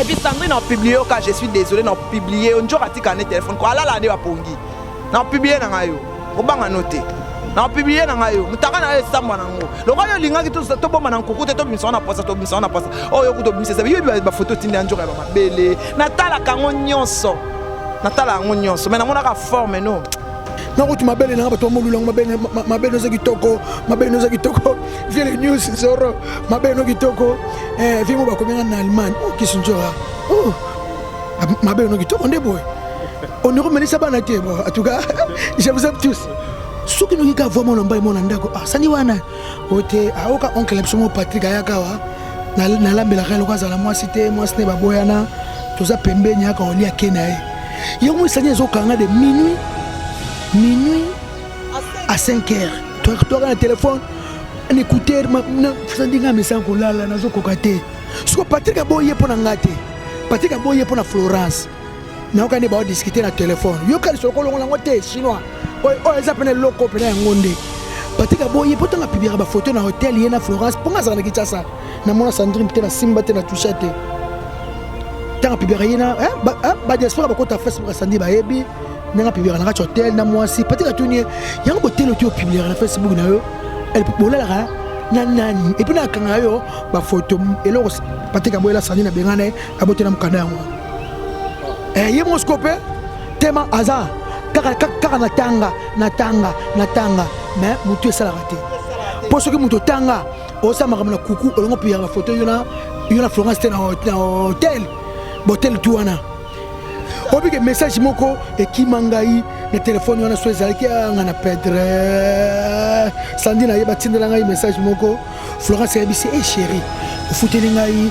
Et puis Sandrine a publié ka, je suis désolé, na publié yo njoka tika ne téléphone ko alala nde bapongi. Na publié na ngai yo. Obanga note. Na publié na ngai yo. Mutaka na yo esambwa na ngo. Lokola yo olingaki tobomba na nkuku te, tobimisa na posa, tobimisa na posa. Oyo kutu obimisa eza yo ba photo tinda njoka ya mabele. Natalaka yango nyonso. Natala yango nyonso. Mais namonaka forme no. Nakuti mabele nanga, bato bamolula yango, mabele, mabele eza kitoko, mabele eza kitoko. Vie news zoro, mabele no kitoko. Vie mo bakomi nga na Allemagne. Oh, kisi njoka. Oh, mabele no kitoko nde boye. On ekomelisa bana te. Bon, en tout cas, je vous aime tous. Soki noki ka voi mwana mbai, mwana ndako, ah, sani wana ote aoka oncle na biso mo Patrik ayaka awa, nalambelaka eloko, azala mwasi te, mwasi ne baboyana, toza pembeni, ayaka olia ke na ye. Yango esani ezokanga de minuit à 5 heures, toaka na telefone na écouteur, sandi nga mesana kolala, nazokoka te. Siko Patrik aboyi ye mpo na nga te, Patrik aboyi ye mpo na Florence. Nayoka nde baodiscute na telefone, yoka lisolo kolongola yango te, chinois oyo eza pene eloko pene yango nde Patrik aboyi mpo ntango apubliaka bafoto na hotel, ye na Florence, mpo nga azala na Kinshasa, namona Sandrine te, na simba te, na touche te. Ntango apubliaka ye na badiaspora bakota Facebook ya Sandi, bayebi ndenge apubliaka na kati hotel na mwasi. Patrik atuni ye yango botele oti opubliaka na Facebook na yo, bolalaka na nani? Et puis nakanga yo bafoto eloko. Patrik aboyela Sandi na bengana ye, abotela mokanda yango. Ye moko sikoyo mpe tema aza kaka kaka na tanga, na tanga, na tanga, mais motu esalaka te, mpo soki moto otanga osala makambo na kuku, olongo piyaka bafoto yo na yo na Florence te na hotel, botel tu wana. Obike message moko ekima ngai na telefone wana, so ezalaki nga na pedre Sandi na ye, batindela ngai message moko. Florence ayebisi e chéri, ofuteli ngai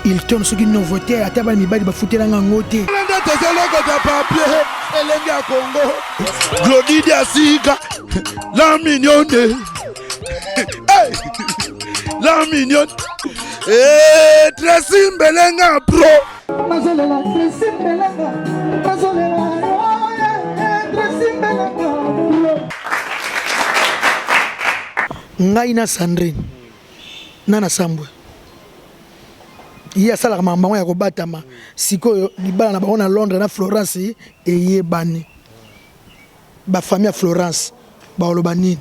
Hilton soki Novotel, ata bana mibali bafutelanga yango te. Nde tozolokota papier elenge ya Congo, Glodi Diasika, la mignonne. Hey! La mignonne. Eh, Tracy Mbelenga pro. Nazolela Tracy Mbelenga, nazolela, oh, yeah, Tracy Mbelenga pro. Ngai na Sandrine na na sambwe, ye asalaka makambo yango ya kobatama. Sikoyo libala na bango na Londres na Florence eyebani. Bafamille ya Florence bakoloba nini?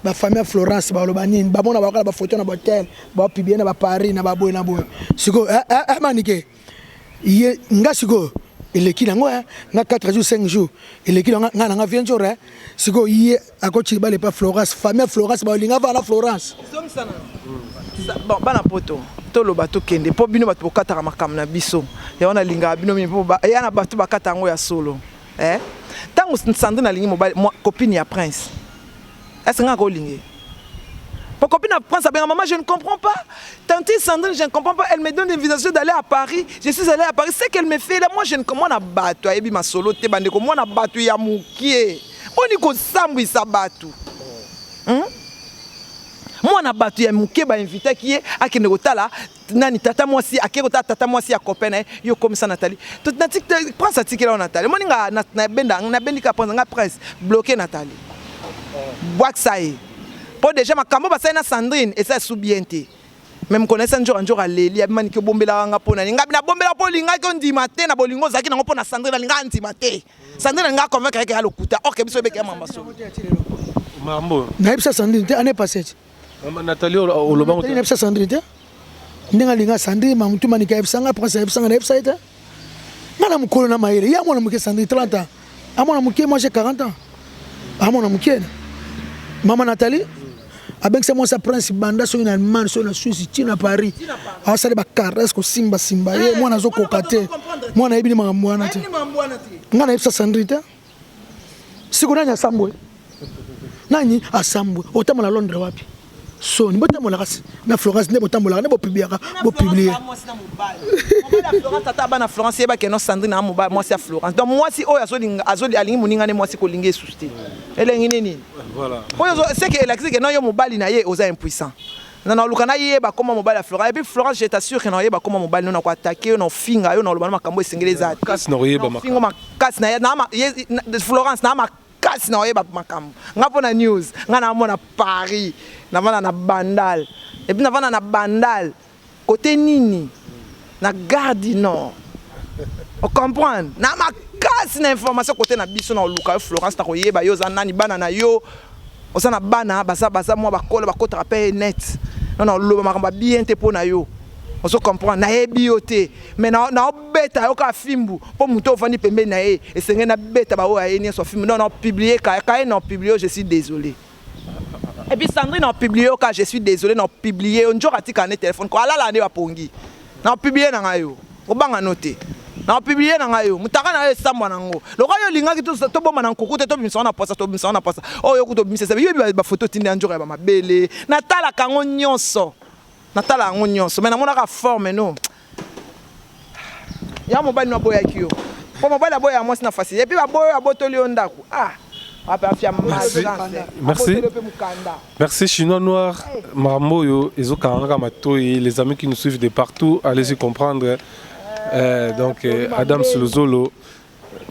Bafamille ya Florence bakoloba nini? Bamona bakala bafoto na bahotel, bapublie na baparis na baboye na boye. Sikoyo manike ye nga sikoyo eleki nango nga 4 jours, 5 jours eleki nango, nga nanga vie nzora. Sikoyo ye akoti libala epa Florence, famille ya Florence balinga vana na Florence. Bon, bana poto, toloba, tokende mpo bino bato bokataka makambo na biso yango, nalingaka bino mingi mpo eya na bato bakata yango ya solo. Ntango Sandrine alingi mobali, copine ya Prince, est-ce nga akolingi? Po copine ya Prince abenga mama: "Je ne comprends pas tantine Sandrine, je ne comprends pas, elle me donne l'invitation d'aller à Paris, je suis allé à Paris, ce qu'elle me fait là, moi je ne comprends." Na bato ayebi masolo te, bandeko, mwana bato ya mokie boni kosambwisa bato, Mwana bato ya moke, bainvitaki ye akende kotala nani, tata mwasi, ake kotala tata mwasi ya copain na ye. Yo komisa Nathalie, Prince atikela yo Nathalie. Omoni nga nabendi ka Prince, nga Prince bloqué Nathalie, bwakisa ye, mpo déjà makambo basali na Sandrine eza esu bien te. Mais mokolo nayesa nzoka, nzoka aleli, abimaniki: "Obombelaka nga mpo nani?" Ngabi: "Nabombelaka mpo olingaki ondima te na bolingo ozalaki nango mpo na Sandrine. Alingaka ndima te. Sandrine alingaka convaincre yeke ya lokuta, or ke biso oyebeke ya mamba solo." Mambo. Nayebisa Sandrine te année passée. Nathalie olobango te. Nayebisa Sandrine te ndenge alinga Sandrine, mamutu manika ayebisanga, Prince ayebisanga, nayebisa ye te. Nga na mokolo na mayele, ye amona moke. Sandrine 30 ans, amona moke. Moi, j'ai 40 ans, amona moke. Mama Nathalie abengisa mwasi ya Prince banda soki na Allemagne, soki na Suisse, ti na Paris, asali bacaresse, kosimbasimba ye. Mwana azokoka te, mwana ayebi ni makambo wana te. Nga nayebisa Sandrine te. Siko nani asambwe? Nani asambwe? Otambola Londres wapi? Soni, botambolaka na Florence nde botambolaka, nde bopubliaka, bopublie. Florence, ata bana Florence yebaki no Sandrine na mobali, mwasi ya Florence. Donc mwasi oyo azolinga, alingi moninga ne mwasi, kolinga esusu te, elengi nini oyo? Seke elakisi ke no yo mobali na ye oza impuissant. Na naluka nayeba koma mobali ya Florence. Et puis Florence, je t'assure ke naoyeba koma mobali no, na koattaquer yo, na ofinga yo, na oloba no makambo esengeli eza te. Fingo makasi na Florence na makasi, na oyeba makambo nga mpo na news. Nga naamona Paris, navanda na Bandal, et puis navanda na Bandal kote nini? Na Gare du Nord. O comprendre? Na makasi na information kote na biso na oluka yo Florence na koyeba yo oza nani bana na yo oza na bana baza baza mwa bakolo bakotaka pe net. Non na oloba makambo ya bien te mpo na yo. Ozo comprendre? Nayebi yo te mais na na obeta yo kaka fimbu mpo moto ofandi pembeni na ye esengeli na beta ba oyo aye nyonso fimbu. Non na publier ka ka na publier je suis désolé. Et puis Sandrine a publié yo ka je suis désolé na publier yo njoka tika ne téléphone ko alala nde bapongi na publier na ngai yo obanga no te na publier na ngai yo mutaka na yo esambwa na ngo lokola yo olingaki tobomba na nkuku te tobimisa ngo na posa tobimisa ngo na posa oyo yo kutu obimisa yo yebi bafoto otindi ya njoka ya bamabele natalaka yango nyonso natala yango nyonso mais namonaka forme no ya mobali no aboyaki yo mpo mobali aboyaka mwasi na facilité et puis baboyo abotoli yo ndako ah. Merci. Merci. Merci Chinois Noir. Maramboyo, Ezo Matoi, les amis qui nous suivent de partout, allez-y comprendre. Donc Adam Luzolo,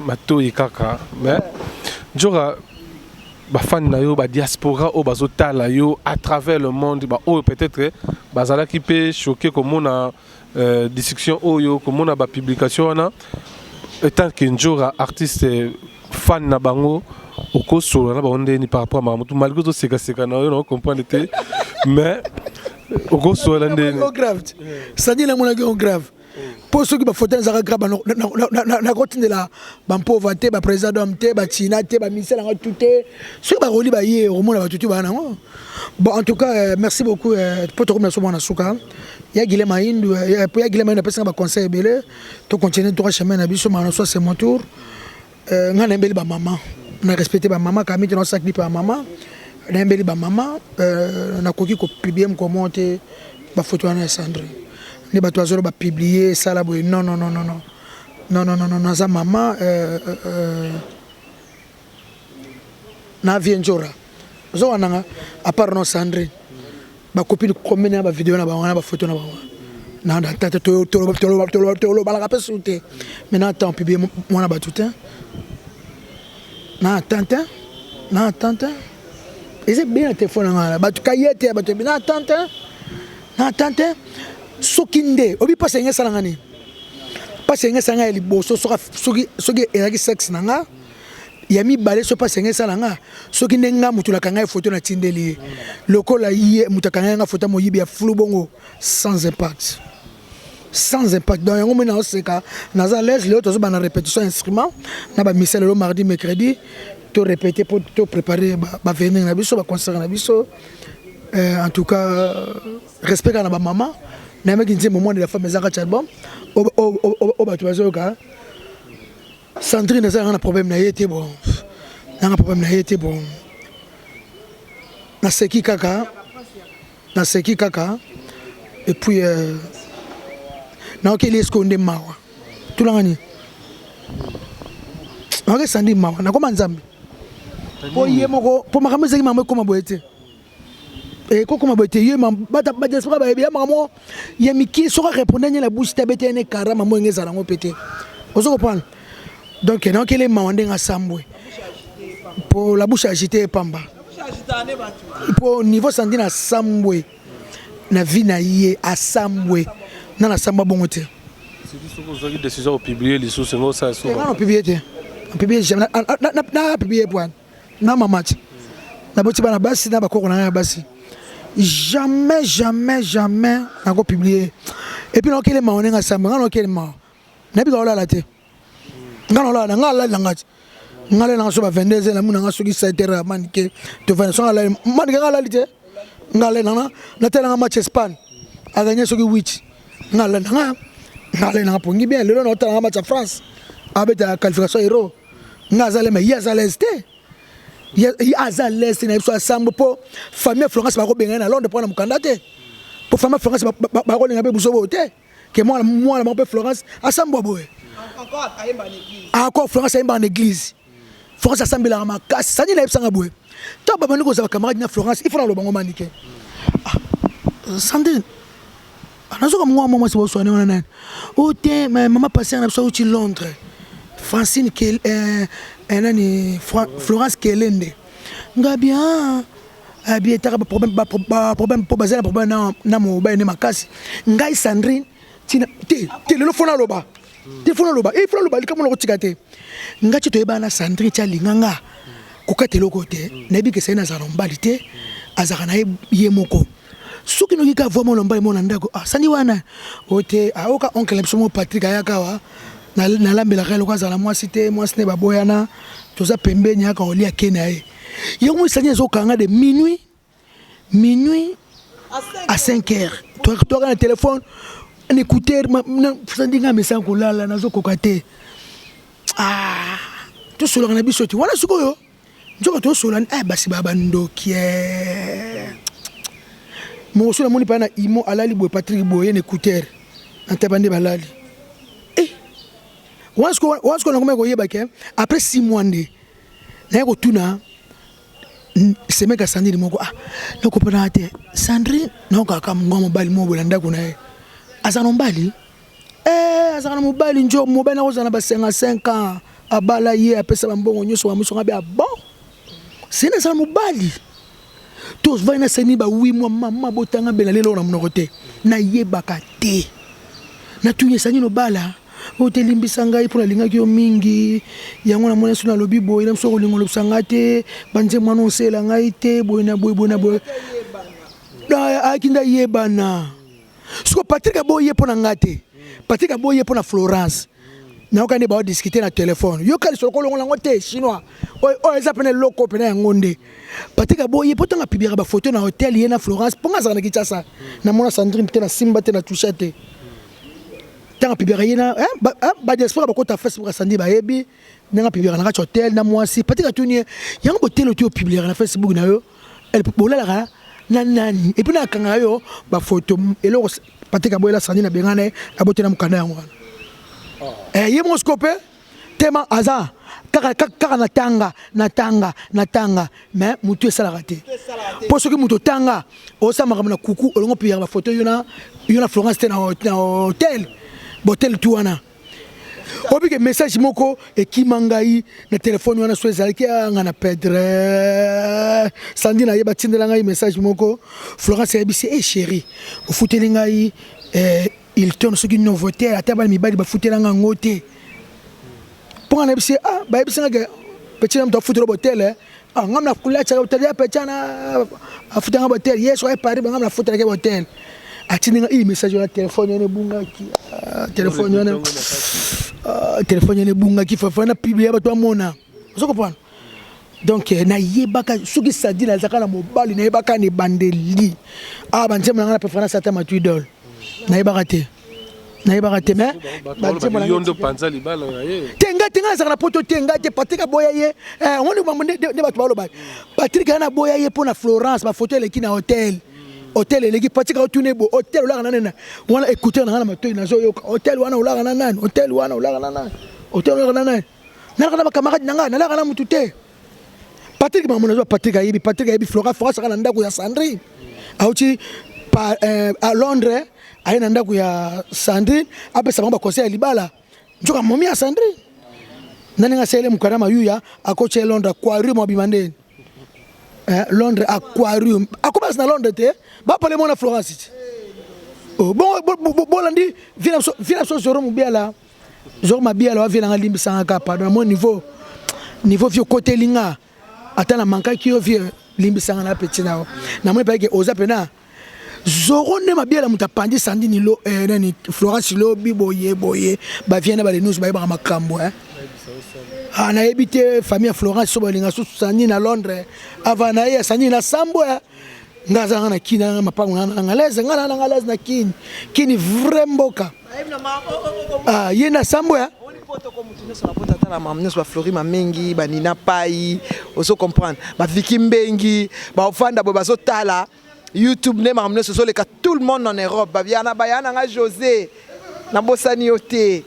Matoi Kaka. Mais Djora, bafani na yo badiaspora oyo bazotala yo à travers le monde baoyo peut-être bazalaki mpe choqué komona discussion oyo komona bapublication wana étant que Ndjora artiste fan na bango okosolola na bango ndeni par rapport à makambo malgré ozosekaseka na yo na ocomprendre te mais okosolola ndeni. Grave, c'est-à-dire namonaki yango grave mpo soki bafoto ezalaka grave, nakotindela bampova te, baprésident d'homme te, batina te, bamisele yango tu te. Soki bakoli baye okomona bato tu baa nango. Bon, en tout cas, merci beaucoup mpo tokomi na so mwana suka ya Gile Maindu. Po ya Gile Maindu apesanga baconseil ebele, tocontinue droit chemin na biso. Mana so, c'est mon tour. Ngai nayembeli bamama, na respecte bamama kami te, naosala clip ya mama, nayembeli bamama. Nakoki kopublier mokomo te bafoto wana ya Sandrine nde bato bazolo bapublier esala boye. Non, non, non, non, non, non, non, non, non, naza mama na vie Nzora ozoka nanga à part no Sandrine bacopine combien na bavideo na bango na bafoto na bango na tata tolobalaka mpe su te. Mais na temps publie mwana bato te, na attend te, na attend te. Eza ebele na telefone na ngai, bato kaye te ya bato na attend te, na attend te. Soki nde obi mpasi enge esalanga nini, mpasi enge esalanga ya liboso soki ezalaki sexe na nga ya mibale, so mpasi enge esala nga soki nde nga moto nakanga ye foto natindeli ye lokola ye moto akanga nga foto ya moyibi ya flou bongo, sans impact, sans impact. Donc yango moi naoseka, naza l'aise. Lelo tozobana répétition instrument na bamisa lelo mardi, mercredi to répéter mpo to préparer bavenir na biso, baconcert na biso. En tout cas, respect kaka na bamama. Nayebaki nzembo Mois de la femme eza kati album oyo bato bazoyoka. Sandrine eza nanga na problème na ye te. Bon, nanga problème na ye te. Bon, naseki kaka, naseki kaka. Et puis naokeli eske nde mawa tulanga nini, naoki Sandrine mawa, nakoma Nzambe mpo ye moko mpo makambo ezalaki makambo ekoma boye te, ekokoma boye te. Ye badiaspora bayebi ya makambo ya miki soki arépondre nye na bouche te, abete ye ne kara mambo enge ezala yango mpe te. Ozo comprendre? Donc naokeli mawa ndenge asambwe po la bouche agité epamba po niveau Sandrine asambwe na vie na ye, asambwe na nasambwa bongo te. Soki ozwaki décision opublier lisusu ngo osala? Nga na publier te, publier jamais na publier point na mama ti naboti bana basi na bakoko na ngai ya basi. Jamais, jamais, jamais nakopublier. Et puis naokele mawa ndenge asamba, nga naokele mawa, nayebi kaolala te. Nga naolala na nga, alali na nga ti nga alali nanga so ba 22 heures, namona nga soki 7 heures ya manike tovanda so alali manike, nga alali te. Nga alali nanga, natelanga match Espagne aganye soki 8, nga alali nanga, nga alali nanga pongi bien. Lelo naotalanga match ya France abeta qualification Euro, nga aza lema, ye aza l'aise te, ye aza l'aise te na biso asambo mpo famille Florence bakobenga ye na Londres mpo na mokanda te, mpo famille Florence bakolinga mpe buso boyo te ke mwana mwana bango mpe Florence asambwa boye. Encore Florence ayembaka na église, Florence asambelaka makasi. Sani nayebisanga boye, ntango babandi kozala camarade na Florence, il faut naloba ngo manike. Ah, Sandrine nazoka mongo mwa mwasi boswane wana nani o te, mama pasteur na biso auti Londres, Francine nani, Florence Kelende. Nga bien abi etaka baproblème mpo baza na problème na mobali nde makasi. Ngai Sandrine. Tina te te lelo fona loba. Te fona loba. E fona loba likambo na kotika te. Nga ti toyebana na Sandrine ti alinga nga. Kokata eloko te. Nayebi ke Sandrine azala na mobali te. Azalaka na ye ye moko. Soki noki ka voix mwana mobali mona ndako ah sandi wana ote ah oka oncle na biso mo Patrick ayaka awa nalambelaka ye lokola azala mwasi te mwasi ne baboyana toza pembeni ayaka kolia ke na ye yango moi sandi ezokanga de minuit minuit à 5 heures toyaka na telefone na écouteur sandi ngai amesana kolala nazokoka te ah tosolaka na biso te wana sikoyo nzoka tosolani eh basi ba bandoki eh mokoso namoni pa na imo alali boye Patrick boye na écouteur na taba nde balali eh wana sikoyo nakomaki koyeba ke après 6 mois nde naye kotuna semeka Sandrine moko ah nakopanaka te Sandrine naokaka mongo mobali moko boye na ndako na ye aza na mobali eh azalaka na mobali njo mobali nakozala na ba 55 ans abala ye apesa bambongo nyonso bamoso ngabe ah bon seni azala mobali tovandi na seni ba 8 mois mama botanga bela lelo na monoko te nayebaka te natuni esani nobala oyo te limbisa ngai mpo nalingaki yo mingi yango namoni so nalobi boye na biso kolinga olobisa ngai te banzembo wana osela ngai te boye na boye boye na boye ayaki nde ayebana siko Patrick aboyi ye mpo na ngai te Patrick aboyi ye mpo na Florence nayoka nde baodiskute na telefone yoka lisolo kolongola yango te chinois oyo eza mpena eloko mpena yango nde Patrick aboyi ye mpo ntango apibliaka bafoto na hotel ye na Florence mpo nga azalaka na Kinshasa namona Sandrine te na simba te na toucha te ntango apibliaka ye na badiaspora bakota Facebook ya Sandrine bayebi ndenge apibliaka na kati hotel na mwasi Patrick atuni ye yango botele oti opibliaka na Facebook na yo bolalaka na nani epuis nakangaka yo bafoto eloko Patrick aboyela Sandrine abengana ye abotela mokanda yango wana eh, ye moko sikoyo mpe tema aza kaka kaka na tanga na tanga na tanga mais motu esalaka te mpo soki moto otanga osala makambo na kuku olongo piyaka bafoto yo na yo na Florence te na hotel botel tu wana obike message moko ekima ngai na telefone wana so ezalaki nga na pedre sandi na ye batindela ngai message moko Florence ayebisi e eh, chéri ofuteli ngai eh, Hilton soki Novotel ata bana mibali bafutela ngai yango te mpo ngai nayebisi ah bayebisi ngai ke petit na moto afutela botel eh. ah ngai na kulacha hotel ya petit na afuta ngai botel ye soki Paris ngai na futelaki botel atindi ngai message wana telefone wana ebungaki ah, telefone wana ah, telefone wana ebungaki fafa na publie bato bamona ozo comprendre donc eh, nayebaka soki sadine azalaka na mobali nayebaka na ebandeli awa ah, banzembo na ngai na préférence ata matuidol nayebaka te nayebaka te mais te ngai te ngai nazalaka na poto te ngai te patrik aboya ye eh, omoni mambo nde bato baloba patrik aya naboya ye mpo na florence bafoto eleki na hotel hotel eleki patrik aotuna ebo hotel olaka na nani wana écouteur na ngai na matoi nazoyoka hotel wana olaka na nani hotel wana olaka na nani hotel olaka na nani nalaka na bacamarade na ngai nalaka na mutu te Patrick makambo nazwa Patrick ayebi Patrick ayebi Flora Flora saka na ndako ya Sandrine auti pa, eh, à Londres aye na ndako ya Sandrine apesa bango baconseil ya libala nzoka momi ya Sandrine nani nga asele mokanda mayuya akotya ye Londres aquarium abima ndeni eh, Londres aquarium akobasi na Londres te bapale mwana Florence ti oh, bongo bolandi vie na biso zoro mobiala Zoro Mabiala wa vie nanga limbisa nga kaka pardon mon niveau niveau vie okoteli nga ata na mankaki yo vie limbisa nga na petit na yo namoni peke oza pena Zoro nde Mabiala moto apandi Sandini lo eh, nani Florence lobi boye boye ba vie na ba news bayebaka makambo eh ah nayebi te famille ya Florence so balinga susu Sandini na Londres avant na ye Sandini na Sambo eh nga aza nga na kini nga mapango na nga leze nga na nga leze na kini kini vrai mboka ah ye na sambo ya tala mamu nyonso baflori mamengi banina pai ozo comprendre baviki mbengi baofanda boye bazotala youtube nde makambo nyonso ezoleka tout le monde en europe babiana baya na nga josé nabosani yo te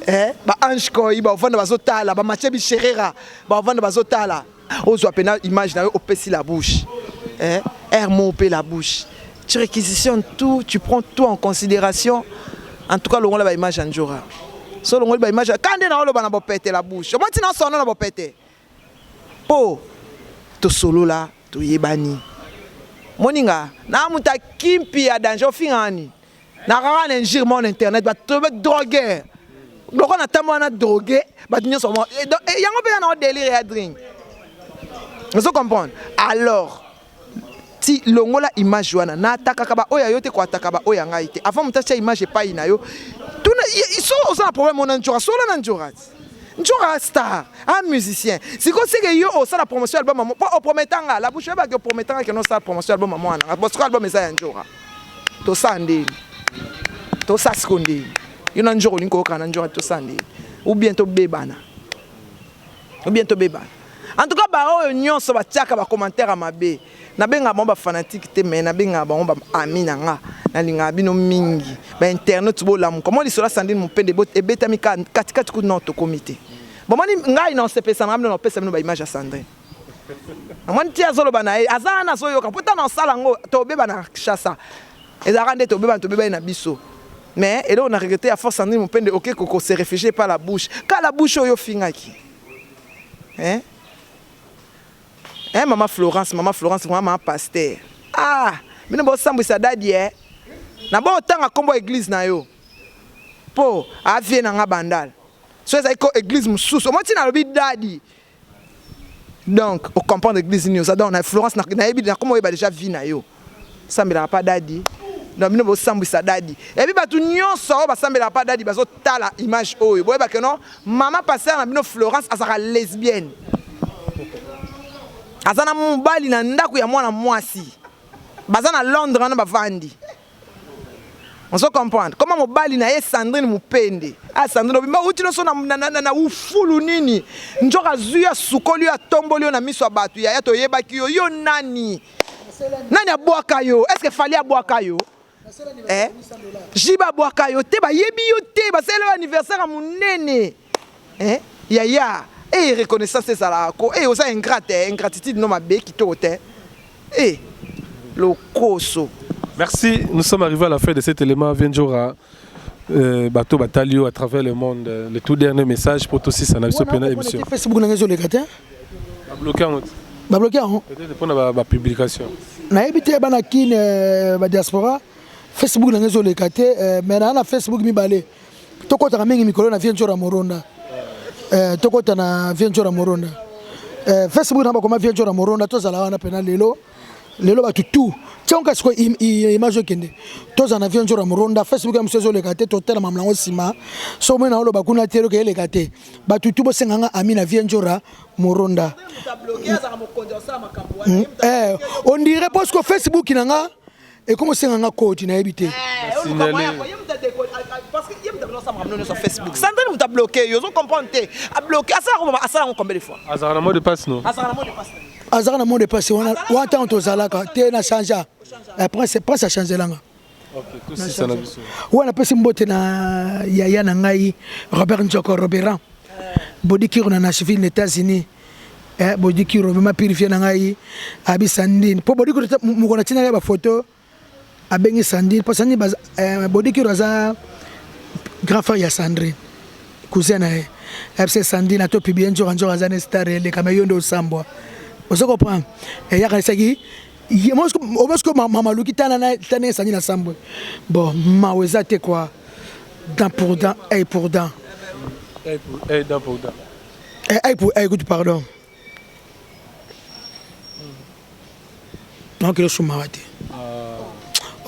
eh, ba ange koi baofanda bazotala bamatie bisherera baofanda bazotala ozwa pena image na yo opesi la bouche eh, air mot pe la bouche tu réquisitionnes tout tu prends tout en considération en tout cas longola ba image ya njora so longoli ba image ka nde na oloba na bopete la bouche omoni ntina osono na bopete mpo tosolola toyebani moninga na moto akimpi ya danger ofingani. Nakaka na injure moko na internet bato ba droguer. Loko na tambola na droguer bato nyonso yango mpe na délire ya drink. Ozo comprendre? Alors ti longola image wana na atakaka ba oyo ya yo te ko ataka ba oyo ya ngai te. Avant moto atia image epai na yo tuna so oza na problème ona ndjora sola na ndjora ti. Ndjora star, un musicien. Siko seke yo osala promotion album po oprometanga la bouche oyebaki oprometanga ke no sala promotion album ya mwana. Bon siko album eza ya ndjora. Tosala ndeni? Tosala siko ndeni? Yo na Ndjora olingi koyokana na Ndjora tosala ndeni? Ou bien tobebana? Ou bien tobebana? En tout cas ba oyo nyonso batiaka ba commentaire ya mabe nabengaka bango ba fanatique te mais nabengaka bango ba amis na nga nalingaka bino mingi ba internautes bolamuka mwa lisolo ya Sandrine Mupende ebetami kati kati kutu nao tokomi te bomoni ngai na osepelisa na nga bino na opesa bino ba image ya Sandrine Namoni ti azoloba na ye aza wana azoyoka po ntango nasala yango tobeba na Kinshasa ezalaka nde tobeba tobebani na biso mais eloko na regrette ya force Sandrine Mupende oke ko se réfugier par la bouche ka la bouche oyo ofingaki hein hein mama Florence mama Florence vraiment mama pasteur ah bino bosambwisa dadi eh na bo otanga kombo église na yo po avie na nga bandal so ezali ko église mosusu omoni ntina alobi dadi Donc o comprendre eglise nini oza donc na Florence nayebi na koma oyeba dejà vie na yo sambelaka pa dadi donc bino bosambwisa dadi ebi bato nyonso oyo basambelaka pa dadi bazotala image oyo boyeba ke non mama pasteur na bino Florence azalaka lesbienne aza na mobali na ndako ya mwana mwasi baza na Londres wana bavandi Ozo comprendre comment mobali na ye Sandrine Mupende ah Sandrine obima uti noso na, na, na, na, na ufulu nini njoka azui asukoli yo atomboli yo na miso ya bato yaya toyebaki yo yo nani nani abwaka yo est ce que Fally abwaka yo eh Jiba abwaka yo te bayebi yo te basaleli yo anniversaire ya monene eh yaya eh reconnaissance ezalaka ko eh oza ingrate eh, ingratitude no mabe kitoko te Eh lokoso. Merci, nous sommes arrivés à la fin de cet élément Viendjora euh, bateau batalio à travers le monde le tout dernier message pour tous ça na biso pena émission. Facebook na ngezo leka te. Ba bloquer yango. Ba bloquer yango. Peut-être pona ba, ba publication. Nayebi te bana kin euh, ba diaspora Facebook na ngezo leka te euh, mais na na Facebook mibale. Tokotaka mingi mikolo na Vieux Ndjora Moronda. Eh, tokota na Vieux Ndjora Moronda. Eh, Facebook na bakoma Vieux Ndjora Moronda tozala wana pena lelo. Lelo bato tout. Tiens kasi ko image okende. Tozala na Vieux Ndjora Moronda, Facebook ya mosusu ezoleka te, totala mamla yango nsima. So omoni na oloba kuna te, eloko eleka te. Bato tout bosenga nga ami na Vieux Ndjora Moronda. Eh, on dirait parce que Facebook na nga ekomi osenga nga code nayebi te sandrine moto abloke yo ozo comprendre te abloke asala yango combien de fois azalaka na mot de passe no azalaka na mot de passe wana wana ntango tozalaka te na changea eh, prince prince achangelanga wana apesi mbote na yaya na ngai robert njoko roberan bodikiro na nashville na états-unis Eh, Bodikiro vraiment purifier na ngai abi Sandine po Bodikiro mokolo atinaki ye ba photo abengi Sandine po Sandine eh, Bodikiro aza grand frère ya Sandrine cousin na ye FC Sandine ato publier nzoka nzoka aza ne star eleka mais yo nde osambwa ozo comprendre eyaka esaki ye mosiko mama luki tana na tana Sandine asambwe bon mawa eza te quoi dent pour dent œil pour dent œil pour œil dent pour dent Eh, aïe pour aïe, écoute, pardon. Donc, il sumaka te.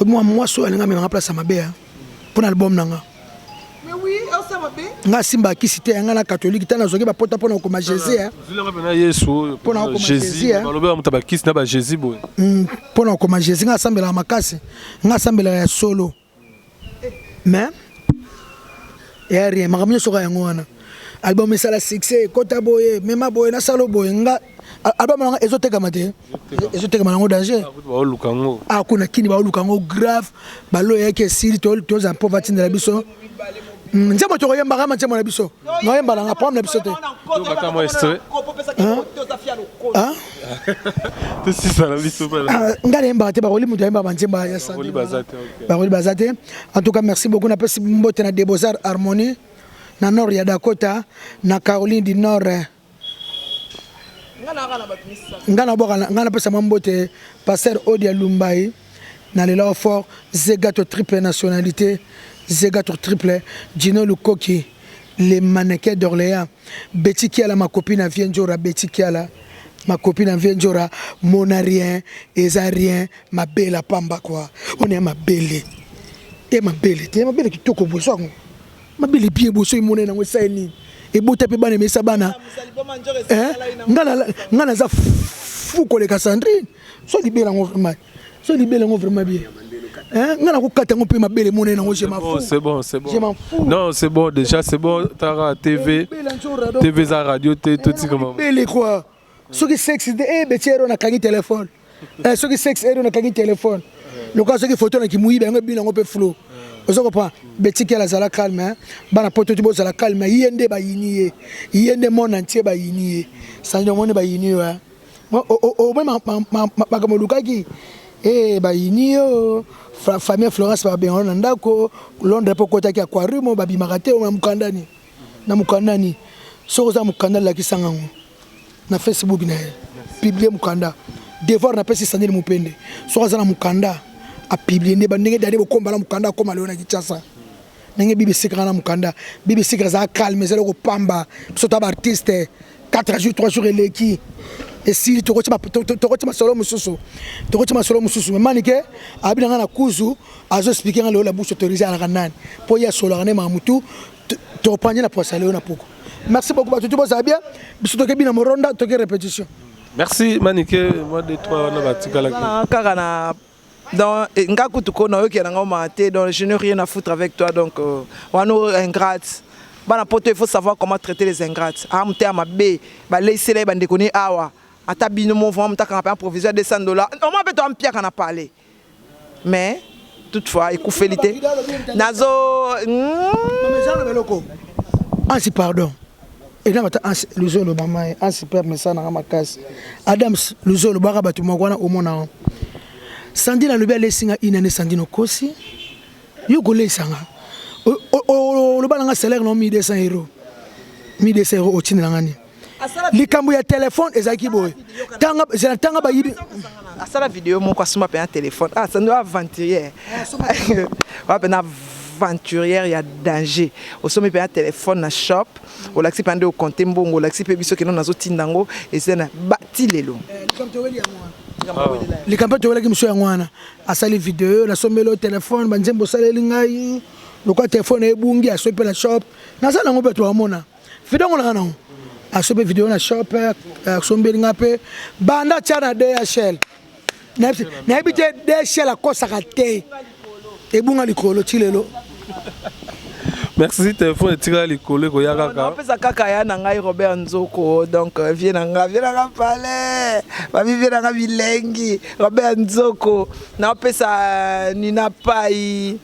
Moi, moi, so alinga mema place ya mabe mpo na album na nga. nga simba kisi te nga na catholique te nazwaki bapota mpo na kokoma jésus mpo na kokoma jésus mpo na kokoma jésus nga asambelaka makasi nga asambelaka ya solo mais ya rien makambo nyonso kaka yango wana album esala succès ekota boye mema boye nasala boye nga album nanga ezotekama te ezotekama nango danger ah kuna kini baoluka yango grave balo eyaki esili tozala mpo batindela biso hmm, nzembo tokoyembaka ma nzembo na biso noyemba nanga problème na biso te ah, nga nayembaka te bakoli moto ayembaka banzembo ya bakoli baza te en tout cas merci beaucoup napesi mbote na debosar harmonie na nord ya dakota na caroline du nord nga nabwaka nga napesa mwa mbote pasteur odia lumbai. Nalela yo fort Zegato triple nationalite Zegato triple Djino Lukoki le mannequin d'Orléans Betty Kiala ma copine à vieux Ndjora Betty Kiala ma copine à vieux Ndjora mona rien eza rien mabela pamba quoi on est mabele e mabele te mabele kitoko boye so yango mabele bien boye so emonani yango esali nini ebota mpe bana emesa bana nga naza fou koleka Sandrine so libela yango vraiment so libela yango vraiment bien. Hein, nga nakokata yango mpe mabele monene yango je m'en fous. C'est bon, c'est bon. Je m'en fous. Non, c'est bon, déjà c'est bon. Tara TV, TV za radio te tout comme mabele quoi. Soki sexe te eh beti ero nakangi téléphone. Eh soki sexe ero nakangi téléphone. Lokola soki photo na kimuyiba yango ebina yango mpe flou. Ozo comprendre? Beti Kiala azala calme hein. Bana poto ti bozala calme ye nde bayini ye. Ye nde monde entier bayini ye. Sanjo moni bayini yo hein. Omoni makambo olukaki eh bayini yo famille Florence babengana na ndako Londres mpo okotaki aquarium babimaka te na mokanda nini na mokanda nini soki oza mokanda lakisa nga yango na Facebook na ye publie mokanda devoir napesi Sandrine Mupende soki aza na mokanda apublie nde bandenge dade bokomba na mokanda akoma lelo na Kinshasa ndenge bibi esikaka na mokanda bibi esikaka ezala calme ezali kopamba biso ta baartiste 4 jours 3 jours eleki esili tokoti masolo mosusu tokoti masolo mosusu me manike abi na ngai na kuzu azo explike ngai lelo la bouche autorisée alaka nani mpo ye asolaka nde makambo tu topanje na poisa lelo na poko merci beaucoup bato tu bozala bien biso toke bina moronda toke répétition. Merci Manike, moi de toi wana batikalaki kaka na donc nga kutu ko nayoki na nga omaka te donc je n'ai rien à foutre avec toi donc wana ingrate bana poto il faut savoir comment traiter les ingrates ah motema mabe baleisela ye bandeko ne awa ata bino mo vraiment motakanga mpe provision ya 200 dollars omoi mpe toampiaka na palais mais toutefois ekufeli te nazo eloko ansi pardon ena bata ansi luzolo mama ansi père mesana nga makasi Adams luzolo baka bato moko wana omona Sandrine alobi alesi nga inane Sandrine okosi yo kolesa nga oloba na nga salaire na 1200 euros 1200 euros otindela nga nini likambo ya telefone ezalaki boye tanga zela tanga bayibi asala video moko asomba mpenza telefone ah sando aventurière wa mpenza aventurière ya danger osombi mpenza telefone na shop olakisi mpenza nde okonte mbongo olakisi mpe biso keno nazotinda yango eza na ti lelo likambo towelaki mosu yango wana asali video nasombeli yo telefone banzembo osaleli ngai lokola telefone ebungi asombi mpe na shop naza nango mpe toamona video yango nanga nango asombi video na shop asombeli ngai mpe banda tia na DHL nayebi te DHL akosaka te ebunga likolo ti lelo. Merci téléphone etikala likolo ekoya kaka. Napesa kaka ya na ngai Robert Nzoko donc vie na ngai vie na ngai palais babi vie na ngai bilengi Robert Nzoko napesa Nina Pai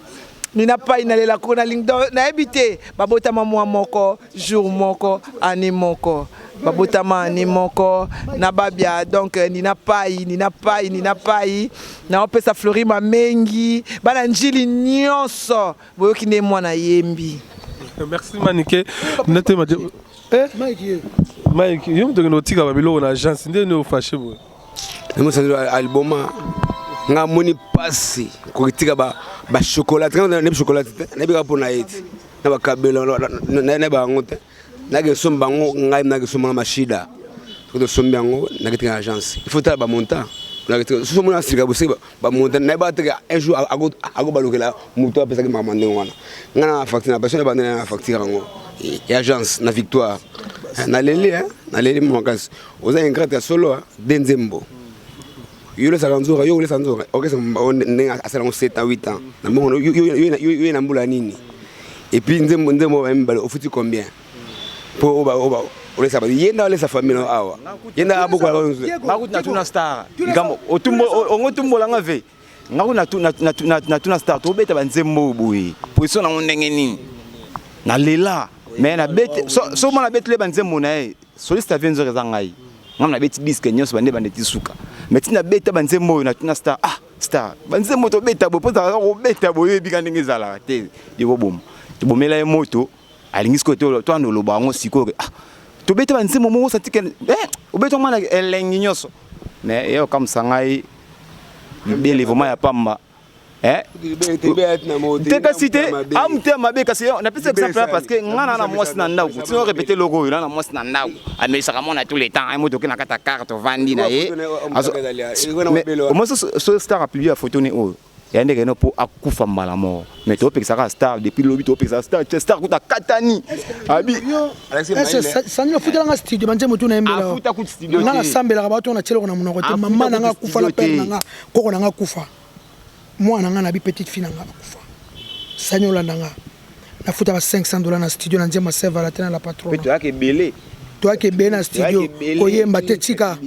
Nina Pai nalela ko nalingi nayebi te babotama mwa moko jour moko année moko babotama année moko na babia donc Nina Pai Nina Pai Nina Pai naopesa Flori Mamengi bana njili nyonso boyoki nde mwana yembi. Merci Manike nete ma eh Mike Mike yo moto okende kotika babiloko na agence nde nde ofashe boye namosandelo alboma nga moni pasi kotika ba ba chocolat nga nayebi chocolat te nayebi kaka mpo na ye te na bakabela nayeba yango te nake somba yango ngai nake somba na mashida soki tosombi yango naketika na agence il faut tala bamontant soki omoni asirika boseki bamontant nayeba teke un jour akobalukela moto apesaki makambo ndenge wana ngai na facture na passion na bandela na facture yango ya agence na victoire naleli naleli makasi oza ingrate ya solo de nzembo yo olesaka nzoka yo olesa nzoka okesa ndenge asala yango 7 ans 8 ans na mbongo yo na mbula nini et puis nzembo nzembo ba mibale ofuti combien po olesa bato ye nde alesa famille na awa ye nde abokola nga kutu natuna star likambo ongo otumbola nga ve nga kutu natuna star tobeta banzembo oyo boye position nango ndenge nini nalela mais nabeti so mwana abetele banzembo na ye soliste avie nzoka eza ngai nga nabeti disque nyonso bande bande ti suka mais ti nabeta banzembo oyo natuna star ah star banzembo tobeta boye mpo ezalaka kobeta boye oyebika ndenge ezalaka te ekoboma tobomela ye moto alingi sikoyo toanda oloba yango sikoyo ah tobeta banzembo moko satike eh, obeta mwana elengi nyonso mais ye okamwisa ngai libele vraiment ya pamba. Eh? Te kasi te amutema mabe kasi napesi exemple wana parce que nga na na mwasi na ndako tino répété loko oyo na na mwasi na ndako amelisaka mwana tout le temps aye moto oke na kati ya carte ovandi na ye omoi so star apublie ya photo ne oyo ya ndeke no mpo akufa mbala moko mais topekisaka star depuis lobi topekisaka star te star kuta katani abi sangi ofutelanga studio banzembo tu nayembela nga nasambelaka bato na tieloko na monoko te mama na nga akufa na pere na nga koko na nga akufa mwana na nga na bi petite fille na nga akufa sangi olanda nga nafuta ba 500 dollars na studio na nzembo ya Saint Valentin na la patronne. Toyaka ebele, toyaka ebele na studio koyemba te. Tika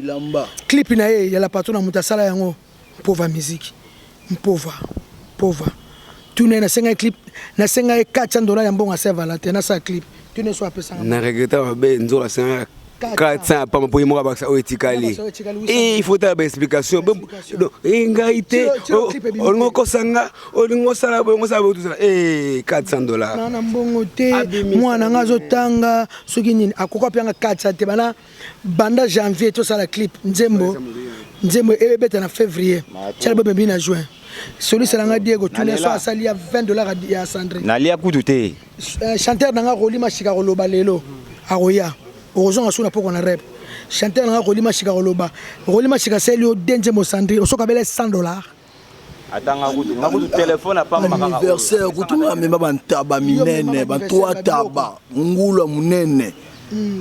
clip na ye ya la patronne, moto asala yango mpova musique mpova mpova. Tuna ye, nasenga ye clip, nasenga ye 400 dollars ya mbongo ya Saint Valentin, nasala clip. Tuna ye so apesanga. Na regretter mabe nzoka asengaka 400 ya pamba mpo ye moko abakisa oyo etikali. Il faut tala baexplication ngai te. Olingi okosanga, olingi osala boye, osala boye, tozala 400 dollars. Na mbongo te, mwana nga azotanga soki nini, akoka mpe 400 te. Bana banda janvier tosala clip, nzembo ebeta na février, tiala bobebi na juin. Soliselanga Diego, tuna so asali ya 20 dollars ya Sandrine. Nalia kutu te. Chanteur nanga Rolima Shika koloba lelo akoya, okozonga so na poko na rep. Chanteur nanga Rolima Shika koloba, Rolima Shika asali yo de nzembo, Sandrine osoka bele 100 dollars. Atanga kutu nga kutu telefone apamba. Anniversaire kutu amema bantaba minene, bantroi taba, ngulu ya monene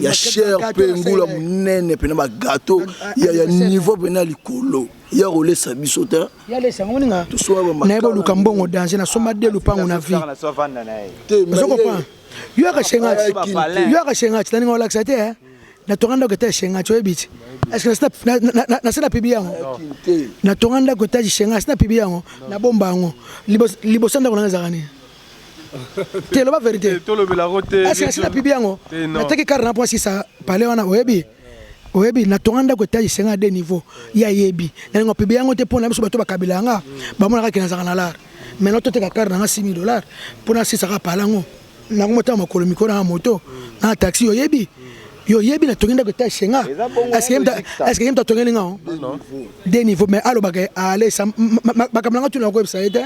ya cher mpe ngulu ya monene mpena bagato ya niveau mpena likolo ya kolesa biso te. Yalesa ngo ninga naye boluka mbongo danger, nasomba de lupango na vie. Ozokopa yo yaka shengati, yo yaka shengati, naninga olakisa te. Natonga ndako eta shengati, oyebi ti est-ce nase na pibi yango? Natonga ndako etage shengati, na pibi yango, nabomba yango liboso. Ndako nanga ezalaka nini te? Loba vérité, est-ce nase na pibi yango? Nateki kare na mpo asisa pale wana. Oyebi, oyebi natonga ndako etage senga de niveau ya yebi, nalinga pibi yango te mpo na biso bato bakabila yanga bamonaka ke nazalaka na lar. Maintenant toteka kare nanga 6000 dollars mpo nasisaka pale yango, nango motanga makolo mikolo nanga moto na taxi. Oyebi, yo oyebi natongi ndako etage senga, est-ce ye moto atongeli nga de niveau? Mais alobaka alesa makambo nanga tuna koyebisa ye te.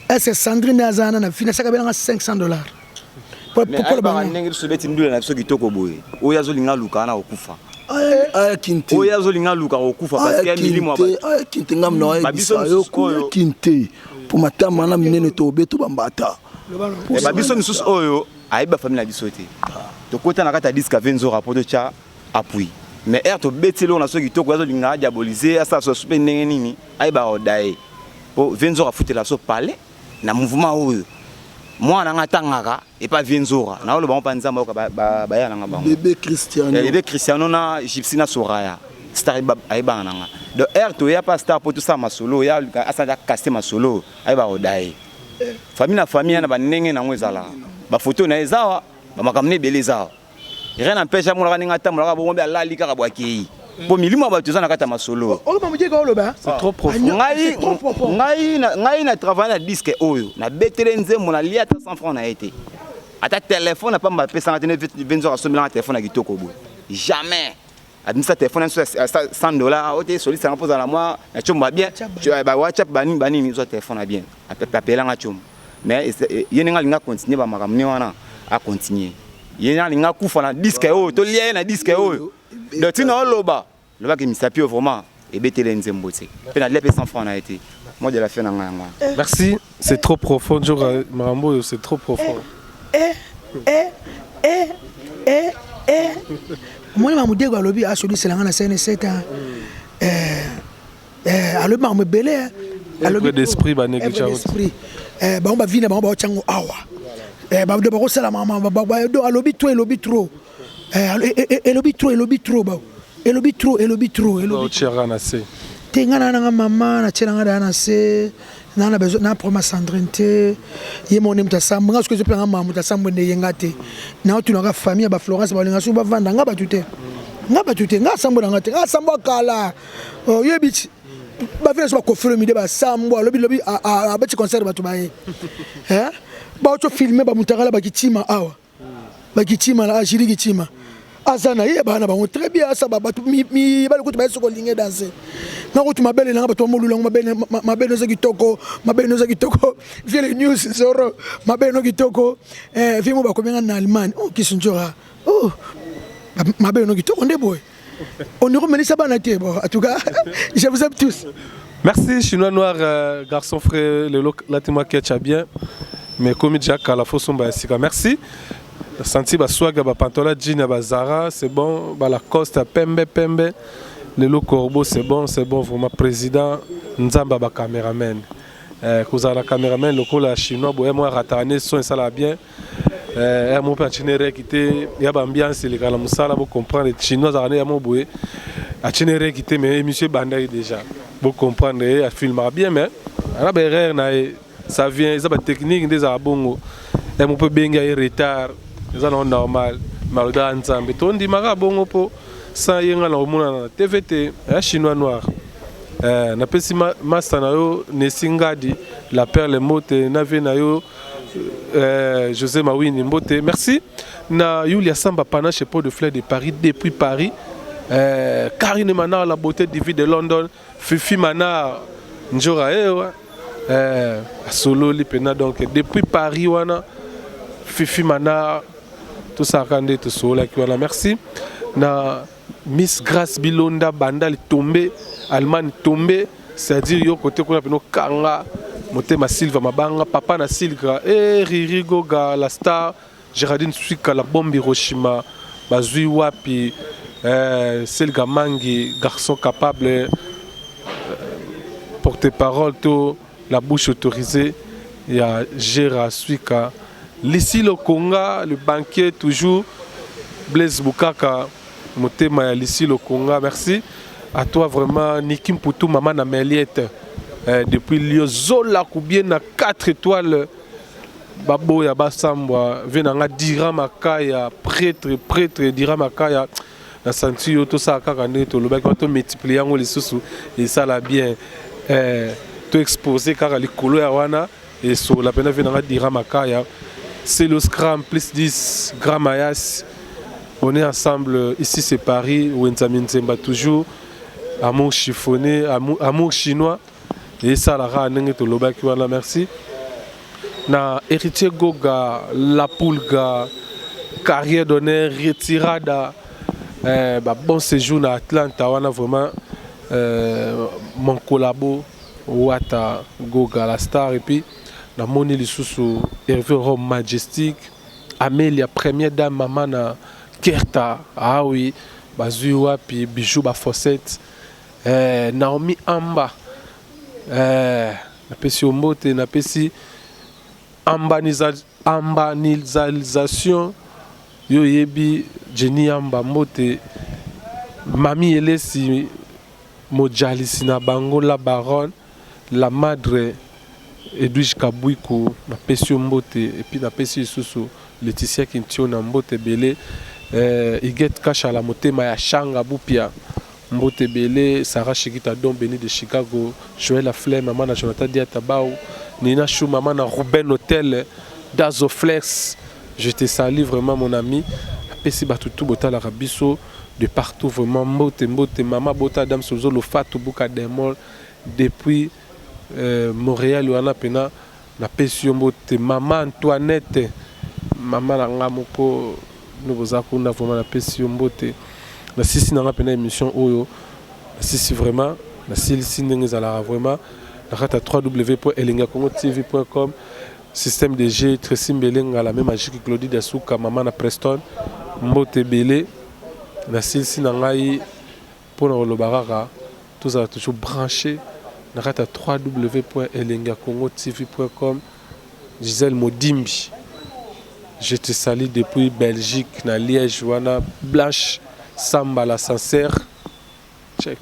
Est-ce Sandrine aza wana na fi nasaka belanga 500 dollars? Ndenge biso beti ndula na biso kitoko boye, oyo azolinga aluka wana kokufa, oyo azolinga aluka kokufa parce que milimo. Ayaki te, ngam na oyebisa yo ayaki te mpo matama na minene tobeto bambata. Babiso misusu oyo ayebi bafamille na biso te, tokota na kati ya disque ave nzora mpo totya appui, mais ere tobeti eloko na so kitoko, azolinga adiaboliser, asala so mpe ndenge nini ayebaka oda ye mpo vie nzora afutela so palais na mouvement oyo. Mwana nanga atangaka epa vie nzora, naoloba ngo mpa Nzambe ayoka baya nanga bango. Bébé Cristiano. Bébé Cristiano na Gypsy na Soraya, star ayebaka nanga. Donc ere toya pa star mpo tosala masolo ya asala kase masolo, ayebaka oda ye famille na famille na bandenge nango ezalaka. Bafoto na ye eza awa, bamakambo na ebele eza awa. Rien n'empêche amonaka ndenge atambolaka bongo mpe alali kaka bwakei mpo milimo ya bato eza na kati ya masolo. Ngai na travaille na disque oyo, nabetele nzembo, nalia ata 100 franc na ye te, ata telefone apamba apesanga te. Venzor asombelanga telefone ya kitoko boye, jamais abimisa telefone nyonso ya 100 dollars oyo te. Solisanga mpo ozala mwa na tiombo ya bien, ba WhatsApp banini banini, ozwa telefone ya bien, apelanga tiombo. Mais ye ndenge alinga continue bamakambo ne wana, acontinue. Ye ndenge alinga akufa na disque oyo, tolia ye na disque oyo. Donc ntina oloba lobaki misapi oyo vraiment ebetele nzembo te mpe nalia mpe 100 franc na ye te. Mot de la fin na ngai yango wana. Merci, c'est trop profond. Djora Marambo, c'est trop profond. Eh, eh, eh, eh, eh. Omoni mamudego alobi asoliselanga na CN7, alobi makambo ebele. Alobi d'esprit banégligé. D'esprit bango bavi na bango baotyango awa, bakosala alobi trop, elobi trop, elobi trop, elobi trop, elobi trop, elobi trop. Elobi na se. Te, ngai na nanga mama natielanga daya na se na besoin na problème ya Sandrine te. Ye moko nde moto asambwe nga, soki ezopelanga mama moto asambwe nde ye nga te. Naotunaka famille ya baflorence, balinga soki bavanda nga bato te, nga bato te, nga asambwe na nga te, nga asambwa kala. Oyebi ti bavile so bakofelo mide basambwa, alobi lobi abeti concert, bato baye baotio filme bamutakala bakitima awa, bakitima na Julie Kitima. Aza na ye bana bango très bien asa bato mibali kutu baye soki olingi danse nga kutu mabele nanga bato bamolula yango mabele mabele eza kitoko mabele eza kitoko vie le news zoro mabele no kitoko eh, vie mo bakomi nga na Allemagne oh kisinjora oh mabele no kitoko nde boye on ekomelisa bana te. Bon, en tout cas, je vous aime tous. Merci Chinois Noir, garçon frais, lelo latima ketcha bien mais komi déjà kala fo somba ya sika. Merci. Senti ba swag, ba pantola jean ya ba Zara, c'est bon, ba Lacoste ya pembe pembe. Lelo corbeau, c'est bon, c'est bon vraiment. Président Nzamba ba cameraman. Kozala na cameraman lokola chinois boye moi ratane son esala bien. Ya mo mpe atine reki te ya ba ambiance eleka na mosala bo comprendre chinois azalaka nde ya mo boye atine reki te mais émission ebandaki déjà bo comprendre ye afilmaka bien mais ana ba erreur na ye, ça vient, eza ba technique nde ezalaka bongo. Ya mo mpe ebengi ye retard, eza nango normal mais alobaka Nzambe tondimaka bongo mpo sans ye nga na komonana na TV te ya Chinois Noir. Napesi master na yo Nesi Ngadi la perle mbote na vie na yo José Mawini mbote. Merci na Yulia Samba Panache pot de fleurs de Paris depuis Paris, Karine Manar la beauté divine de London, Fifi Manar Njora ewa asololi pena donc depuis Paris wana Fifi Manar tosalaka nde tosololaki wana. Merci na Miss Grace Bilonda Bandal tombé Allemagne tombé, c'est-à-dire yo côté kuna peno kanga motema Silva Mabanga papa na Silka eh Riri Goga la star Géraldine Suika la bombe Hiroshima bazui wapi Selga Mangi garçon capable porte-parole to la bouche autorisée ya Gera Suika Lissi Lokonga le banquier toujours Blaise Bukaka motema ya Lissi Lokonga. Merci à toi vraiment Niki Mputu maman na Meliette depuis Liozola Koubien na 4 étoiles baboya basambwa ve nanga Dira Makaya prêtre prêtre Dira Makaya na senti yo tosala kaka ndenge tolobaki wana tomultiplie yango lisusu esala bien to expose kaka likolo ya wana esola mpena ve nanga Dira Makaya Celo Scram plus 10 Grand Mayas. On est ensemble ici, c'est Paris Wenzami Nzemba toujours amour chiffonné amour, amour chinois esalaka ndenge tolobaki wana. Merci na Héritier Goga la Pulga carrière d'honneur retirada ba bon séjour na Atlanta wana vraiment mon collabo Wata Goga la star. Et puis namoni lisusu Hervé Rome Majestic Amelia première dame mama na Kerta ah oui bazwi wapi bijou ba fossette Naomi Amba napesi yo mbote napesi ambanisation yo oyebi Jenny Amba mbote Mami Elesi mojalisi na bango la baronne la madre Edwige Kabwiku napesi yo mbote et puis napesi lisusu Laetitia Kintiona mbote ebele Huguette Kashala motema ya Shanga Bupia mbote ebele Sarah Shikita Don Beni de Chicago Joël Aflem mama na Jonathan Diata Bau Nina Chou mama na Ruben Hotel Dazo Flex je te salue vraiment mon ami napesi bato tu botalaka biso de partout vraiment mbote mbote mama bota Adam Sozo Lofatu Buka Demol depuis Montréal wana pena napesi yo mbote mama Antoinette mama na nga moko no boza kuna vraiment napesi yo mbote nasisi na nga pena émission oyo nasisi vraiment nasilisi ndenge ezalaka vraiment na kati ya www.elengiyacongo-tv.com système de jeu Tracy Mbelenga la même magique Claudie Dasuka mama na Preston mbote ebele nasilisi na ngai mpona koloba kaka tozala toujours branché na kati ya www.elengiyacongo-tv.com. Gisèle Modimbi je te salue depuis Belgique na Liège wana Blanche Samba la sincère check.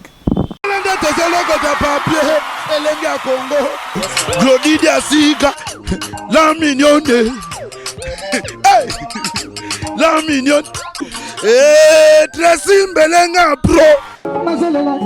Nde tozolokota papier elenge ya Congo Glodi Diasika la mignonne hey! La mignonne. Tracy Mbelenga pro. Nazolela.